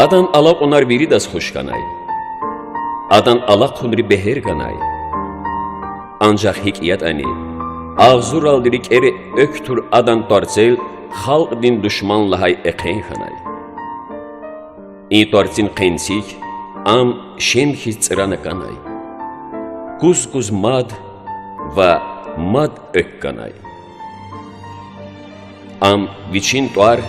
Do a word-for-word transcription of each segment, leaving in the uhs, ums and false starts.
Адан алакьунар виридаз хуш хьанай. Адан алахъунри бегьер ганай. Анжах гьикӀ ятӀани, агъзуралди рикӀера экв тур адан тӀварцел халкьдин душман лагьай эхъен хьанай. И тӀварцин къенцик ам шем хьиз цӀрана кӀанай. Куз-куз мад ва мад экв ганай. Ам вичин тӀвар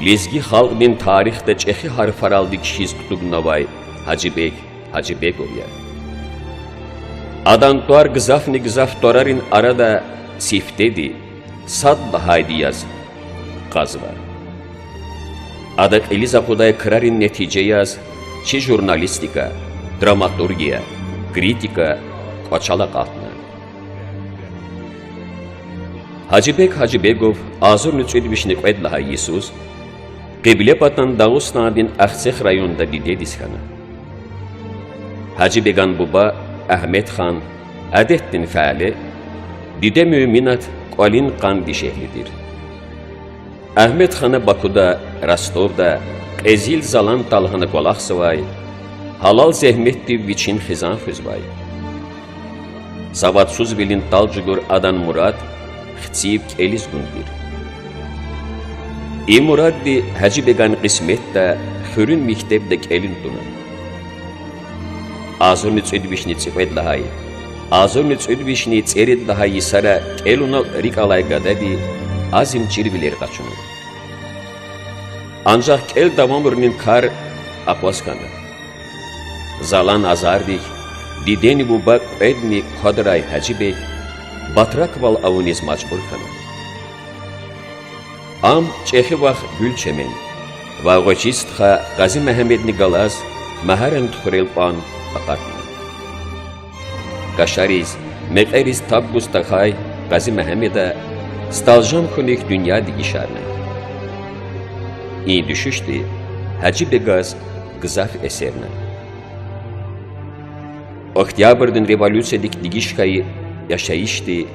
лезги халкьдин тарихда чӀехи гьарфаралди кхьиз кутугнавай Гьажибег Гьажибегов я. Адан тӀвар гзафни-гзаф тӀварарин арада сифтеди, сад лагьайди яз кьазва. Ада кьилиз акъудай крарин нетижа яз чи журналистика, драматургия, критика кӀвачел акъатна. Гьажибег Гьажибегов агъзурни кӀуьд вишни кьвед лагьай йисуз Кьиблепатан Дагъустандин Ахцегь районда дидедиз хьана. Гьажибеган буба Агьмедхан адетдин фяле, диде Муьминат кӀвалин къан дишегьли тир. Агьмедхана Бакуда, Ростовда кьезил залан талгьана кӀвалахзавай, гьалал зегьметдив вичин хизан хуьзвай. Савадсузвилин тӀал чӀугур адан мурад хцив кӀелиз гун тир. И мурадди Гьажибеган кьисметда хуьруьн мектебда кӀелун туна. Агъзурни кӀуьд вишни цӀикьвед лагьай, агъзурни кӀуьд вишни цӀерид лагьай йисара кӀелунал рикӀ алай гадади азим чирвилер къачуна. Анжах кӀел давамарунин кар акъваз хьана. Залан азардик дидени буба кьведни квадарай Гьажибег батраквал авуниз мажбур хьана. Ам чӀехи вах Гуьлчемен ва гъвечӀи стха Къазимегьамедни галаз Магьаранди хуьрел кьван акъатна. Кашариз, мекьериз таб гуз тахьай Къазимегьамеда стӀалжам хьуник дуьнья дегишарна. И дуьшуьшди Гьажибегаз гзаф эсерна. Октябрдин революциядик дегиш хьайи яшайишди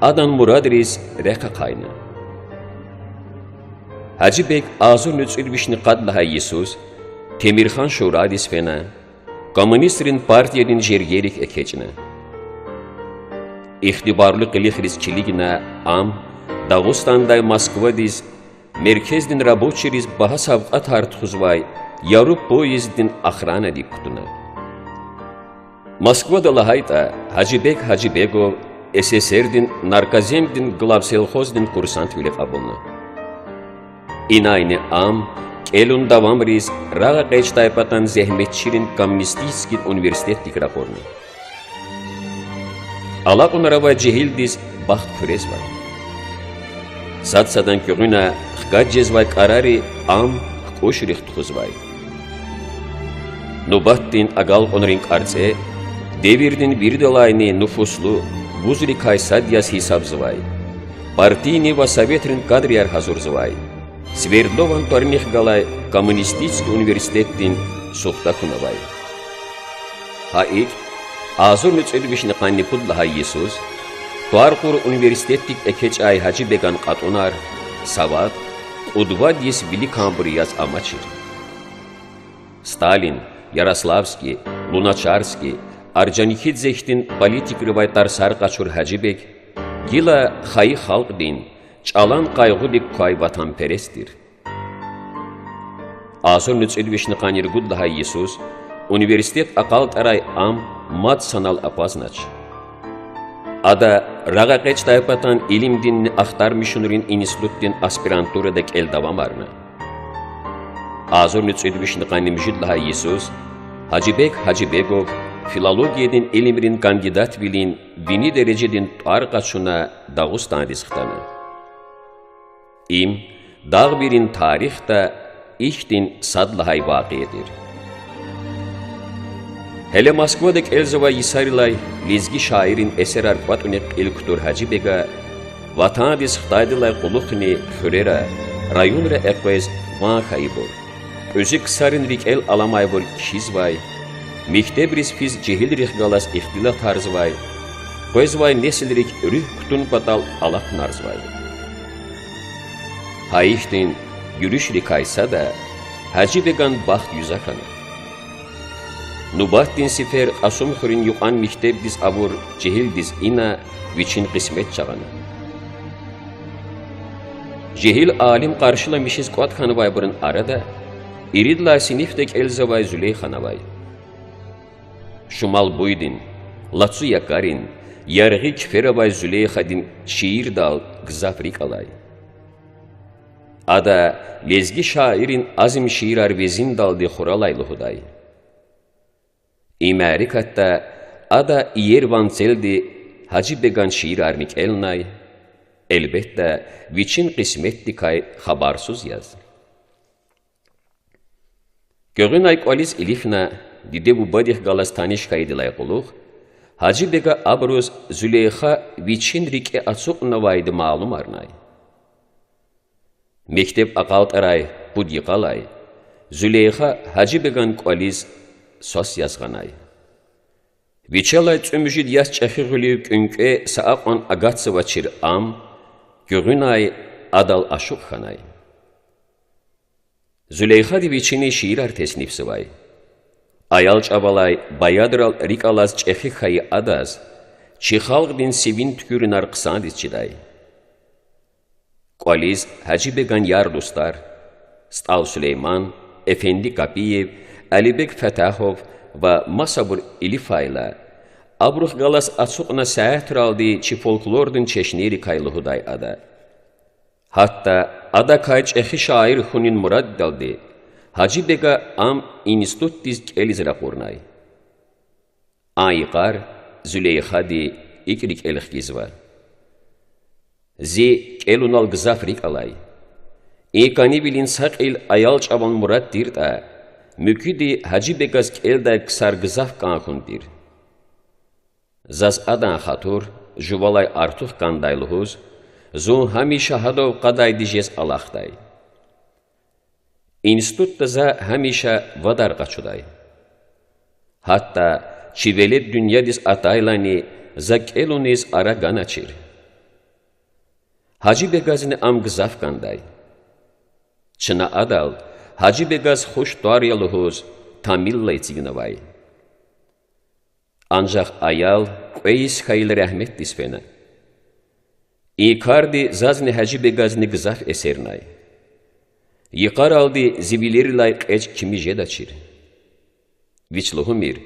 адан мурадриз рехъ ахъайна. Гьажибег агъзурни кӀуьд вишни къад лагьай йисуз Темирхан шурадиз фена, коммунистрин партиядин жергейрик экечӀна. Ихтибарлу къилихриз килигна ам Дагъустандай Москвадиз меркездин рабочийриз багьа савкьватар тухузвай яру поезддин охранадик кутуна. Москвада лагьайтӀа, Гьажибег Гьажибегов СССР-дин наркоземдин главсельхоздин курсантвиле кьабулна. Инайни ам кӀелун давамариз рагъэкъечӀдай патан зегьметчийрин коммунистический университетдик ракъурна. Алакьунар авай жегьилдиз бахт хъуьрезвай. Сад-садан гуьгъуьна хкаж жезвай кӀарари ам кукӀушрихъ тухузвай. Нубатдин агалкьунрин кӀарцӀе девирдин виридалайни нуфузлу вузрикай сад яз гьисабзавай, партийный ва советрин кадрияр гьазурзавай, Свердлован тӀварунихъ галай коммунистический университетдин сухта хьун авай. Гьа икӀ, агъзурни кӀуьд вишни къанни пуд лагьай йисуз тӀвар кьур университетдик экечӀай Гьажибеган кьатӀунар савад, кьуд-вад йис виликанбур яз амачир. Сталин, Ярославский, Луначарский, Орджоникидзе хьтин политикривай тарсар къачур Гьажибег гила хайи халкьдин чӀалан къайгъудик квай ватанперес тир. Агъзурни кӀуьд вишни къанни ругуд лагьай йисуз университет акьалтӀарай ам мад санал акъвазнач. Ада рагъэкъечӀдай патан илимдинни ахтармишунрин институтдин аспирантурада кӀел давамарна. Агъзурни кӀуьд вишни къанни муьжуьд лагьай йисуз Гьажибег Гьажибегов филологиядин илимрин кандидатвилин вини дережадин тӀвар къачуна Дагъустандиз хтана. Им дагъвийрин тарихда ихьтин сад лагьай вакъиа тир. Гьеле Москвада кӀелзавай йисарилай лезги шаиррин эсерар кӀватӀуник кьил кутур Гьажибега Ватандиз хтайдалай кьулухъни хуьрера, районра экъвез ван хьайибур, кьуьзуь ксарин рикӀел аламайбур кхьизвай, мектебриз физ жегьилрихъ галаз ихтилатарзавай, къвезвай несилрик руьгь кутун патал алахъунарзавай. Гьа ихьтин гуьруьшрикай сада Гьажибеган бахт юза хьана. Нубатдин сефер Кьасумхуьруьн юкьван мектебдиз авур жегьилдиз ина вичин къисмет жагъана. Жегьил алим къаршиламишиз кӀватӀ хьанвайбурун арада иридалай синифда кӀелзавай Зулейхани авай. Шумал буйдин, лацу якӀарин, яргъи кифер авай Зулейхадин шиирдал гзаф рикӀ алай. Ада лезги шаиррин азим шиирар везиндалди хуралай лугьудай. И мярекатда ада иер ванцелди Гьажибеган шиирарни кӀелнай, гьелбетда, вичин къисметдикай хабарсуз яз. Гуьгъуьнай кӀвализ илифна, диде-бубадихъ галаз таниш хьайидалай кьулухъ, Гьажибега абуруз Зулейха вичин рикӀе ацукьнавайди малумарнай. Мектеб акьалтӀарай пуд йикъалай Зулейха Гьажибеган кӀвализ свас яз гъанай. Вичелай цӀемуьжуьд яз чӀехи гъуьлуьв кӀвенкӀве са акьван агатзавачир ам гуьгъуьнай адал ашукь хьанай. Зулейхади вичини шиирар теснифзавай. Аял чӀавалай баядрал рикӀ алаз чӀехи хьайи адаз чи халкьдин сивин туькӀуьрунар хъсандиз чидай. КӀвализ Гьажибеган яр-дустар, СтӀал Сулейман, Эфенди Капиев, Алибег Фатахов ва масабур илифайла, абурухъ галаз ацукьна сятералди чи фольклордин чешнейрикай лугьудай ада. Гьатта адакай чӀехи шаир хьунин мураддалди Гьажибега ам институтдиз кӀелиз ракъурнай. А йикъар Зулейхади икӀ рикӀел хкизва: Зи кӀелунал гзаф рикӀ алай, и кӀанивилин са кьил аял чӀаван мурад тиртӀа, муькуьди Гьажибегаз кӀелдай ксар гзаф кӀан хьун тир. Заз адан хатур жувалай артух кӀандай лугьуз, зун гьамиша гьадав кьадайди жез алахъдай. Институтда за гьамиша вадар къачудай. Гьатта чи велед дуьньядиз атайлани за кӀелуниз ара ганачир. Гьажибегазни ам гзаф кӀандай. Чна адал Гьажибегаз хуш тӀвар я лугьуз тамилла эцигнавай. Анжах аял кьве йис хьайила рагьметдиз фена. И карди зазни Гьажибегазни гзаф эсернай. Йикъаралди зи вилерилай кьечӀ кими жедачир. Вич лугьумир,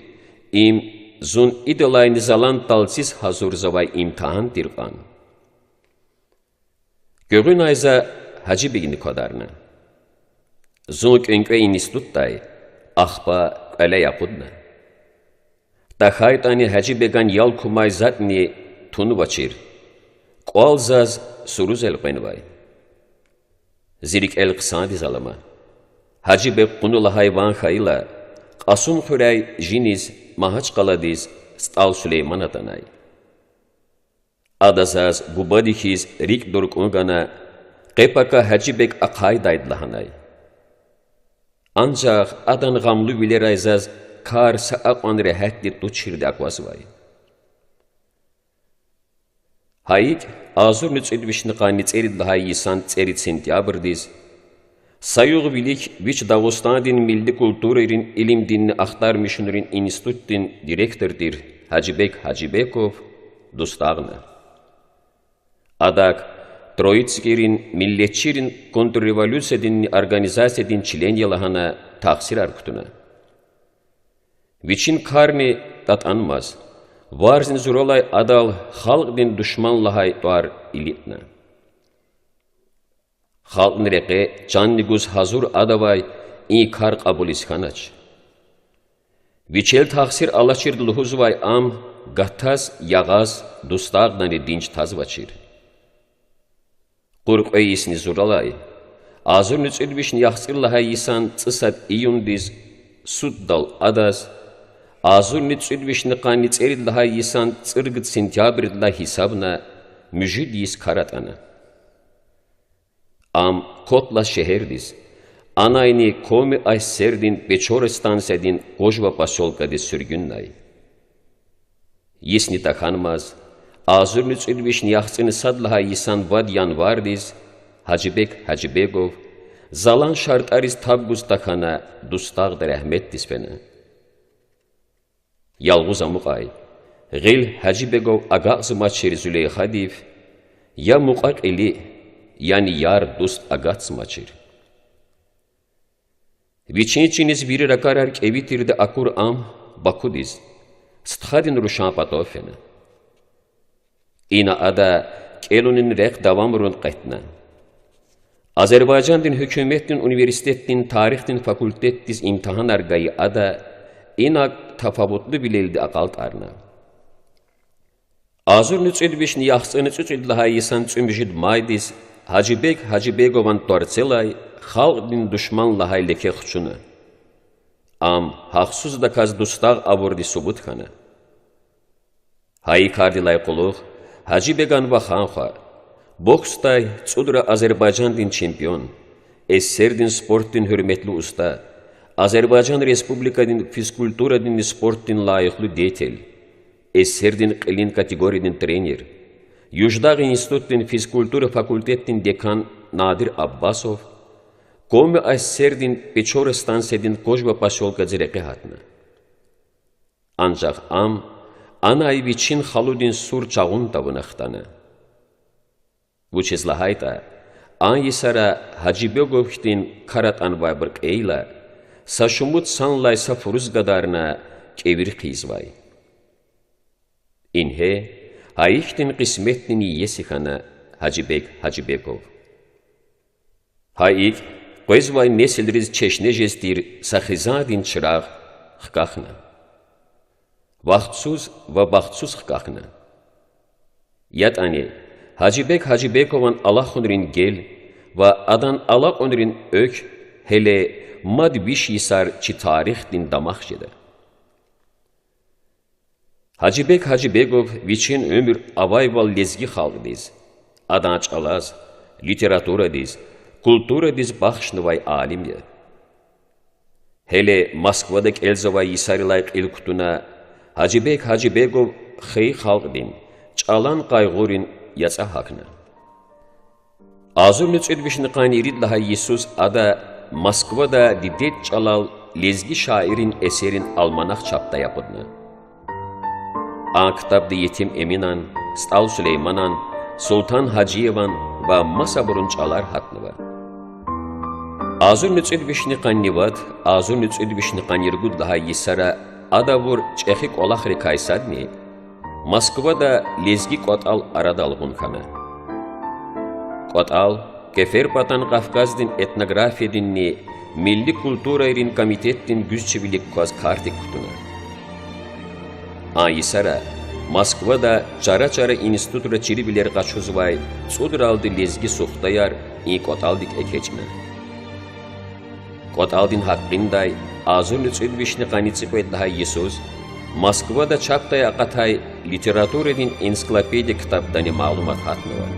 им зун идалайни залан талциз гьазурзавай имтигьан тир кьван. Гуьгъуьнай за Гьажибегни квадарна. Зун кӀвенкӀве институтдай, ахпа кӀваляй акъудна. ТахьайтӀани Гьажибеган ял кумай затӀни тунвачир, кӀвал заз суруз элкъвенвай. Зи рикӀел хъсандиз алама, Гьажибег кьуна лагьай ван хьайила, Кьасумхуьряй жиниз, Магьачкъаладиз, СтӀал Сулейман атанай. Ада заз бубади хьиз рикӀ-дуркӀун гана, къе-пака Гьажибег ахъайдайди лагьанай. Анжах адан гъамлу вилерай заз кар са акьван регьятди туширди аквазвай. Гьа икӀ, агъзурни кӀуьд вишни къанни цӀерид лагьай йисан цӀерид сентябрдиз са югъ вилик Вич Дагъустандин милли культурайрин илимдинни ахтармишунрин институтдин директор тир Гьажибег Гьажибеков дустагъна. Адак Троицкийрин миллетчийрин контрреволюциядинни организациядин член я лагьана тахсирар кутуна. Вичин карни тӀатӀанмаз, варзни зуралай адал халкьдин душман лагьай тӀвар илитӀна. Халкьдин рекье чанни гуз гьазур адавай и кар кьабулиз хьанач. Вичел тахсир алачирди лугьузвай ам гатаз ягъаз дустагъдани динж тазвачир. Къур кьве йисни зуралай, агъзурни кӀуьд вишни яхцӀур лагьай йисан цӀусад июндиз суддал адаз, агъзурни кӀуьд вишни къанни цӀерид лагьай йисан цӀуругуд сентябрдилай гьисабна, муьжуьд йис кар атӀана. Ам Котлас шегьердиз, анайни Коми АССР-дин Печора станциядин Къужва посёлкадиз суьргуьннай. Йисни тахьанмаз, агъзурни кӀуьд вишни яхцӀурни сад лагьай йисан вад январдиз Гьажибег Гьажибегов Залан шартӀариз таб гуз тахьана, дустагъда рагьметдиз фена. Ялгъуз амукьай, гъил Гьажибегов агакьзамачир Зулейхадив, я мукьва-кьили, яни яр-дуст агатзамачир. Вичин чиниз вири ракӀарар кӀеви тирди акур ам Бакудиз, стхадин рушан патав фена. Ина ада кӀелунин рехъ давамарун кьетӀна. Азербайжандин гьукуматдин университетдин тарихдин факультетдиз имтигьанар гайи ада инаг тафаватлувилелди акьалтӀарна. Агъзурни кӀуьд вишни яхцӀурни кӀуьд лагьай йисан цӀемуьжуьд майдиз Гьажибег Гьажибегован тӀварцӀелай халкьдин душман лагьай леке хчуна. Ам гьахъсуздаказ дустагъ авурди субут хьана. Гьа и кардилай кьулухъ Гьажибеган вахан хва, боксдай цӀудра Азербайжандин чемпион, СССР-дин спортдин гьуьрметлу уста, Азербайжан Республикадин физкультурадинни спортдин лайихлу деятель, СССР-дин кьилин категориядин тренер, Юждагъ институтдин физкультура факультетдин декан Надир Аббасов Коми АССР-дин Печора станциядин Кожва посёлкадиз рекье гьатна. Анжах ам анай вичин халудин сур чагъун тавуна хтана. Вучиз лагьайтӀа а йисара Гьажибеговдин кар атӀанвайбур кьейила, са шумуд санлай са фуруз гадарна кӀевир хъийизвай. Ингье, гьа ихьтин кьисметдин иеси хьана Гьажибег Гьажибегов. Гьа икӀ къвезвай несилриз чешне жез тир са хизандин чирагъ хкахьна. Вахтсуз ва бахтсуз хкахьна. ЯтӀани Гьажибег Гьажибегован алахъунрин гел ва адан алакьунрин экв гьеле мад виш йисар чи тарихдин дамах жеда. Гьажибег Гьажибегов вичин уьмуьр авайвал лезги халкьдиз, адан чӀалаз, литературадиз, культурадиз бахшнавай алим я. Гьеле Москвада кӀелзавай йисарилай кьил кутуна, Гьажибег Гьажибегов хайи халкьдин чӀалан къайгъуйрин яцӀа гьахьна. Агъзурни кӀуьд вишни къанни ирид лагьай йисуз ада Москвада дидед чӀалал лезги шаиррин эсеррин альманах чапдай акъудна. А ктабда Етим Эминан, СтӀал Сулейманан, Султан Гьажиеван ва масабурун чӀалар гьатнава. Агъзурни кӀуьд вишни къанни вад, агъзурни кӀуьд вишни къанни ругуд лагьай йисара ада авур чӀехи кӀвалахрикай садни Москвада Лезги кӀватӀал арадал гъун хьана. КӀватӀал КПТК-дин этнографиядинни милли культурайрин комитетдин гуьзчивилик кваз кардик кутуна. А йисара Москвада чара-чара институтра чирвилер къачузвай цӀудралди лезги сухтаяр и кӀватӀалдик экечӀна. КӀватӀалдин гьакъиндай агъзурни кӀуьд вишни къанни цӀикьвед лагьай йисуз Москвада чапдай акъатай литературадин энциклопедия ктабдани малумат гьатнава.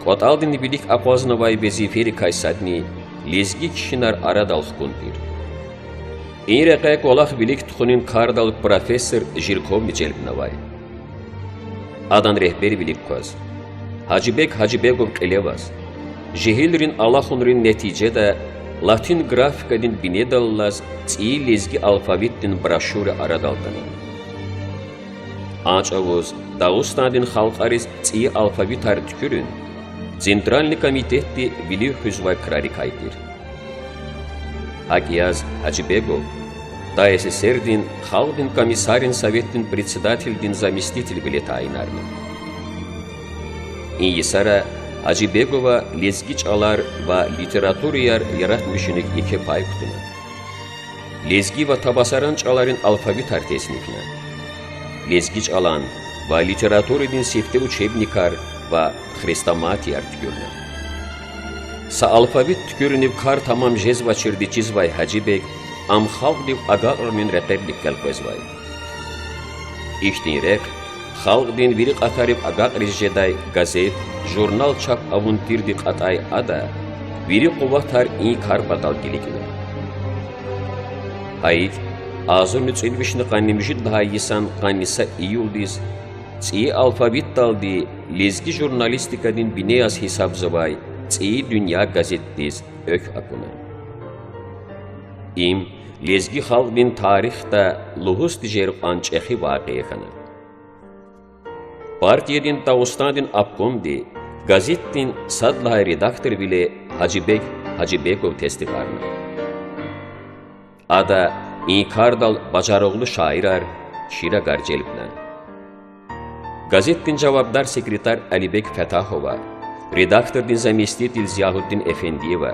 КӀватӀалдин вилик акъвазнавай везифайрикай садни лезги кхьинар арадал хкун тир. И рекьяй кӀвалах вилик тухунин кардал профессор Жирковни желбнавай. Адан регьбервилик кваз, Гьажибег Гьажибегов кьиле аваз, жегьилрин алахъунрин нетижада латин графикадин бинедаллаз цӀийи лезги алфавитдин брошюра арадал атана. А чӀавуз Дагъустандин халкьариз цӀийи алфавитар туькӀуьрун Центральный комитетди вилив хуьзвай крарикай тир. ГьакӀ яз Гьажибегов ТССР-дин Халкьдин комиссаррин советдин председателдин заместителвиле тайинарна. И йисара Гьажибегова лезги чӀалар ва литератураяр яратмишуник еке пай кутуна. Лезги ва табасаран чӀаларин алфавитар теснифна. Лезги чӀалан ва литературадин сифте учебникар ва хрестоматияр туькӀуьрна. Са алфавит туькӀуьрунив кар тамам жезвачирди чизвай Гьажибег ам халкьдив агакьарунин рекьерикай къекъвезвай. Ихьтин рехъ халкьдин вири кьатарив агакьариз жедай газет, журнал чап авун тирди кьатӀай ада вири къуватар и кар патал килигна. Гьа икӀ, агъзурни кӀуьд вишни къанни муьжуьд лагьай йисан къанни са июлдиз цӀийи алфавитдалди лезги журналистикадин бине яз гьисабзавай ЦӀийи дуьнья газетдиз экв акуна. Им лезги халкьдин тарихда лугьуз тежер кьван чӀехи вакъиа хьана. Партиядин Дагъустандин обкомди газетдин сад лагьай редакторвиле Гьажибег Гьажибегов тестикьарна. Ада и кардал бажарагълу шаирар, чирагар желбна. Газетдин жавабдар секретарь Алибег Фатагьова, редактордин заместитель Зиягьуддин Эфендиева,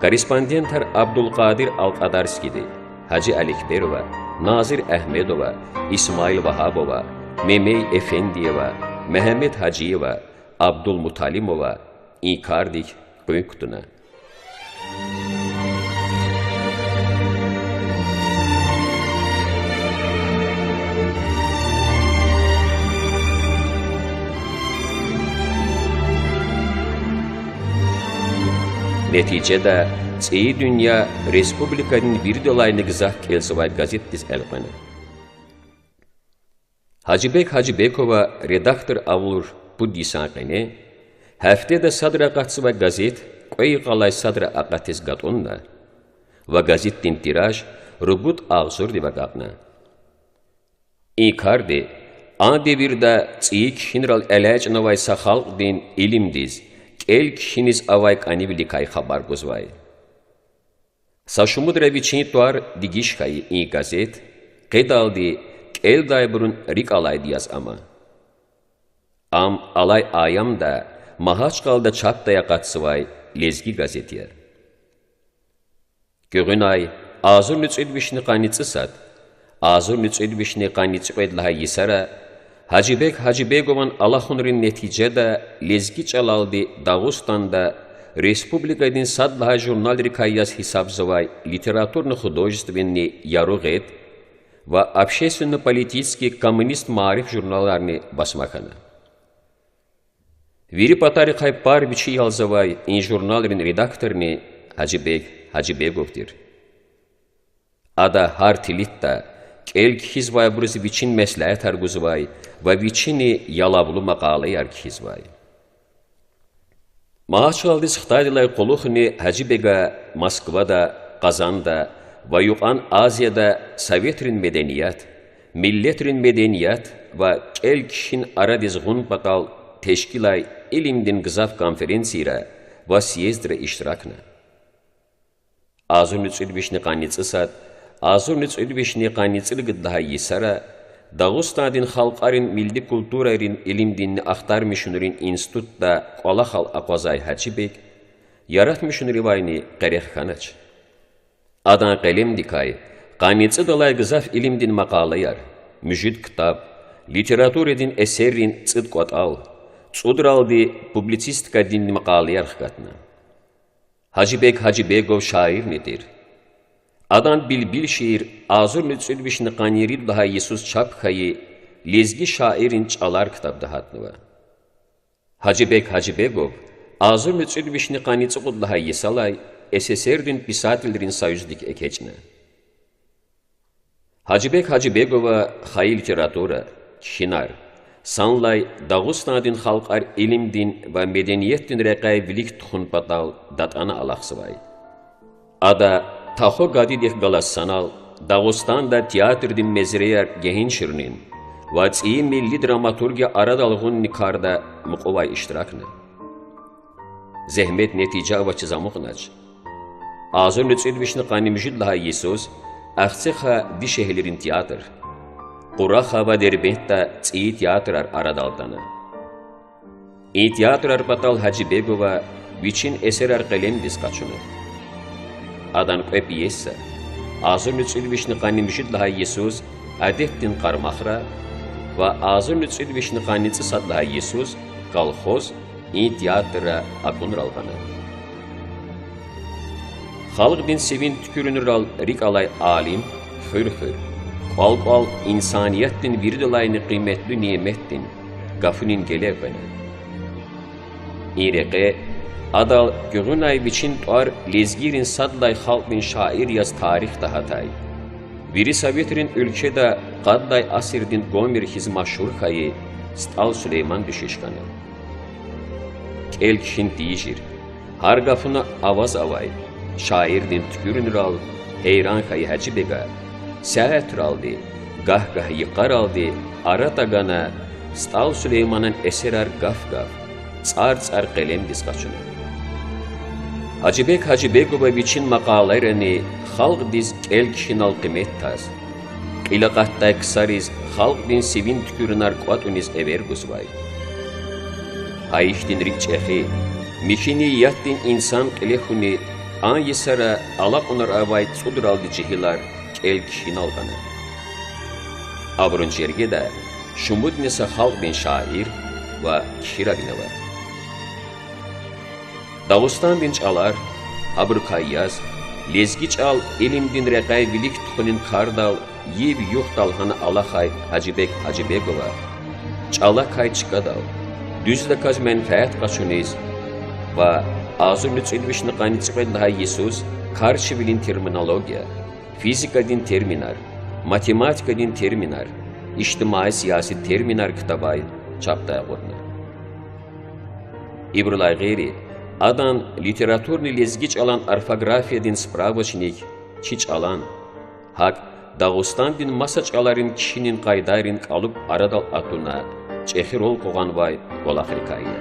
корреспондентар Абдулкъадир Алкьадарскийди, Гьажи Аликперова, Назир Агьмедова, Исмаил Вагьабова, Мемей Эфендиева, Мегьамед Гьажиева, Абдулмуталимова и кардик къуьн кутуна. Нетижада ЦӀийи дуьнья республикадин виридалайни гзаф кӀелзавай газетдиз элкъвена. Гьажибег Гьажибегова редактор авур пуд йисан къене гьафтеда садра акъатзавай газет кьве йикъалай садра акъатиз гатӀунна ва газетдин тираж ругуд агъзурдив агакьна. И карди а девирда цӀийи кхьинрал элячӀнавай са халкьдин илимдиз, кӀел-кхьиниз авай кӀанивиликай хабар гузвай. Са шумудра вичин тӀвар дегиш хьайи и газет къедалди кӀелдайбурун рикӀ алайди яз ама. Ам алай аямда Магьачкъалада чапдай акъатзавай лезги газет я. Гуьгъуьнай агъзурни кӀуьд вишни къанни цӀусад, агъзурни кӀуьд вишни къанни цӀикьвед лагьай йисара Гьажибег Гьажибегован алахъунрин нетижада лезги чӀалалди Дагъустанда республикадин сад лагьай журналрикай яз гьисабзавай литературно-художественный Яру гъед ва общественно-политический Коммунист-Маариф журналарни басма хьана. Вири патарихъай пар вичи ялзавай и журналрин редакторни Гьажибег Гьажибегов тир. Ада гьар тилитда кӀел-кхьизвайбуруз вичин меслятар гузвай ва вичини ялавлу макъалаяр кхьизвай. Магьачкъаладиз хтайдалай кьулухъни Гьажибега Москвада, Къазанда ва Юкьван Азияда советрин меденият, миллетрин меденият ва кӀел-кхьин арадиз гъун патал тешкилай илимдин гзаф конференцийра ва съездра иштиракна. Агъзурни кӀуьд вишни къанни цӀусад, агъзурни кӀуьд вишни къанни цӀуругуд лагьай йисара Дагъустандин халкьарин милли культурайрин илимдинни ахтармишунрин институтда кӀвалахал акъвазай Гьажибег яратмишунривайни къерех хьанач. Адан къелемдикай къанни цӀудалай гзаф илимдин макъалаяр, муьжуьд ктаб, литературадин эсеррин цӀуд кӀватӀал, цӀудралди публицистикадин макъалаяр хкатна. Гьажибег Гьажибегов шаирни тир. Адан Билбил шиир агъзурни кӀуьд вишни къанни ирид лагьай йисуз чап хьайи Лезги шаиррин чӀалар ктабда гьатнава. Гьажибег Гьажибегов агъзурни кӀуьд вишни къанни цӀукьуд лагьай йисалай СССР-дин писателрин союздик экечӀна. Гьажибег Гьажибегова хайи литература, кхьинар, санлай Дагъустандин халкьар илимдин ва медениятдин рекьяй вилик тухун патал датӀана алахъзавай. Ада Тахо гадидихъ галаз санал Дагъустанда театрдин мезреяр гегьеншарунин ва цӀийи милли драматургия арадал гъунин карда мукьувай иштиракна. Зегьмет нетижа авачиз амукьнач. Агъзурни кӀуьд вишни къанни муьжуьд лагьай йисуз Ахцегьа дишегьлийрин театр, Кьурагьа ва Дербентда цӀийи театрар арадал атана. И театрар патал Гьажибегова вичин эсерар къелемдиз къачуна. Адан кьве пьеса, агъзурни кӀуьд вишни къанни муьжуьд лагьай йисуз Адетдин къармахра ва агъзурни кӀуьд вишни къанни цӀусад лагьай йисуз Колхоз, и театрра акунрал гъана. Халкьдин сивин туькӀуьрунрал рикӀ алай алим, хуьр-хуьр, кӀвал-кӀвал инсаниятдин виридалайни къиметлу няметдин гафунин геле къвена. И рекье адал гуьгъуьнай вичин тӀвар лезгийрин сад лагьай халкьдин шаир яз тарихда гьатай, вири советрин уьлкведа къад лагьай асирдин Гомер хьиз машгьур хьайи СтӀал Сулейман дуьшуьш хьана. КӀел-кхьин тийижир, Гьар гафуна аваз авай шаирдин туькӀуьрунрал гьейран хьайи Гьажибега сятералди, гагь-гагь йикъаралди ара тагана СтӀал Сулейманан эсерар гаф-гаф, цӀар-цӀар къелемдиз къачуна. Гьажибег Гьажибегова вичин макъалайрани халкьдиз кӀел-кхьинал къимет таз, кьил акъатдай ксариз халкьдин сивин туькӀуьрунар кӀватӀуниз эвер гузвай. Гьа ихьтин рикӀ чӀехи, михьи ниятдин инсан кьиле хьуни, а йисара алакьунар авай цӀудралди жегьилар кӀел-кхьинал гъана. Абурун жергеда шумудни са халкьдин шаир ва кхьирагни ава. Дагъустандин чӀалар, гьабурукай яз, лезги чӀал илимдин рекьяй вилик тухунин кардал йиф-югъ талгьана алахьай Гьажибег Гьажибегова чӀалакай чкадал, дуьздаказ менфят къачуниз ва агъзурни кӀуьд вишни къанни цӀикьвед лагьай йисуз Карчивилин терминология, физикадин терминар, математикадин терминар, ижтимаи-сияси терминар ктабай чапдай акъудна. Ибурулай гъейри, адан Литературный лезги чӀалан орфографиядин справочник, Чи чӀалан, гьакӀ Дагъустандин маса чӀаларин кхьинин къайдайрин кӀалуб арадал атуна чӀехи роль къугъванвай кӀвалахрикай я.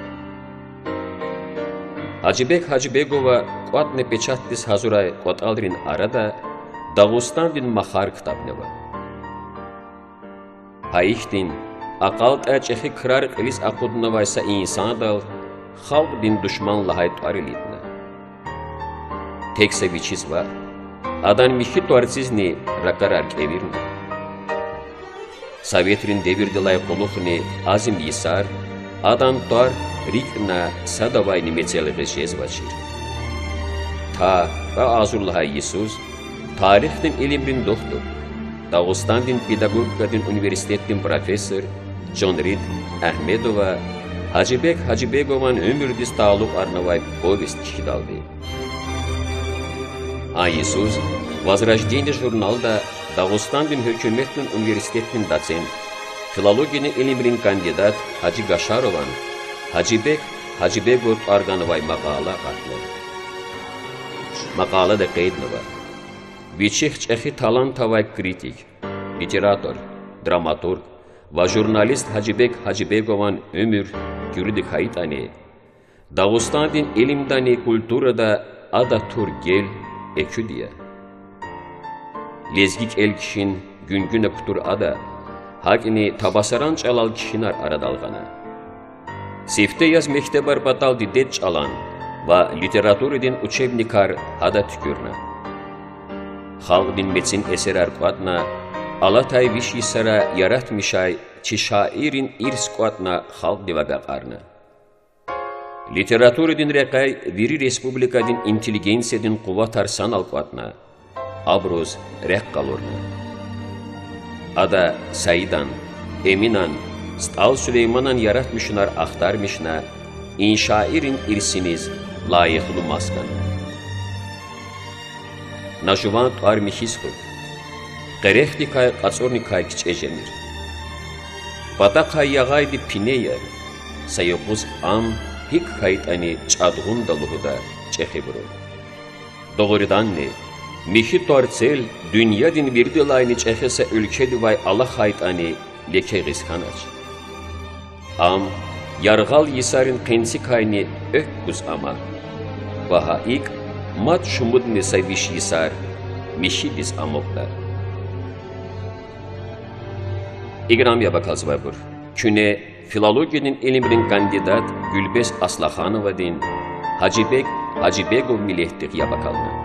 Гьажибег Гьажибегова кӀватӀна печатдиз гьазурай кӀватӀалрин арада Дагъустандин махар ктабни ава. Гьа ихьтин акьалтӀай чӀехи крар кьилиз акъуднавай са инсандал халкьдин душман лагьай тӀвар илитӀна. Тек са вичиз ваъ, адан михьи тӀварцизни ракӀарар кӀевирна. Советрин девирдилай кьулухъни азим йисар адан тӀвар рикӀна садавайни мецел гъиз жезвачир. Та кьве агъзур лагьай йисуз тарихдин илимрин доктор, Дагъустандин педагогикадин университетдин профессор Жонрид Агьмедова Гьажибег Гьажибегован уьмуьрдиз талукьарнавай повесть кхьидалди. А йисуз Возрождение журналда Дагъустандин гьукуматдин университетдин доцент, филологиядин илимрин кандидат Гьажи Гашарован Гьажибег Гьажибегова тӀвар ганвай макъала акъатна. Макъалада къейднава: вичихъ чӀехи талант авай критик, литератор, драматург ва журналист Гьажибег Гьажибегован уьмуьр куьруьди хьайитӀани, Дагъустандин илимдани культурада ада тур гел экуьди я. Лезги кӀел-кхьин гуьнгуьна кутур ада гьакӀни табасаран чӀалал кхьинар арадал гъана. Сифте яз мектебар патал дидед чӀалан ва литературадин учебникар гьада туькӀуьрна. Халкьдин мецин эсерар кӀватӀна, алатай виш йисара яратмишай чи шаиррин ирс кӀватӀна халкьдив агакьарна. Литературадин рекьяй вири республикадин интеллигенциядин къуватар санал кӀватӀна, абуруз рехъ къалурна. Ада Саидан, Эминан, СтӀал Сулейманан яратмишунар ахтармишна, и шаиррин ирсиниз лайихлу мас гана. На жуван тӀвар михьиз хуьх, къерехдикай кьацӀурникай кичӀе жемир. Патахъай ягъайди пине я, са юкъуз ам гьикӀ хьайитӀани чӀадгъунда лугьуда чӀехибуру. Дугъриданни, михьи тӀварцел дуьньядин виридалайни чӀехи са уьлкведивай алахьайтӀани, леке гъиз хьанач. Ам яргъал йисарин къенцикайни экв гуз ама ва гьа икӀ мад шумудни са виш йисар михьидиз амукьда. Играми абакалзавайбур, куьне филологиядин илимрин кандидат Гуьлбес Аслахановадин Гьажибег Гьажибегов миллетдихъ яб акална.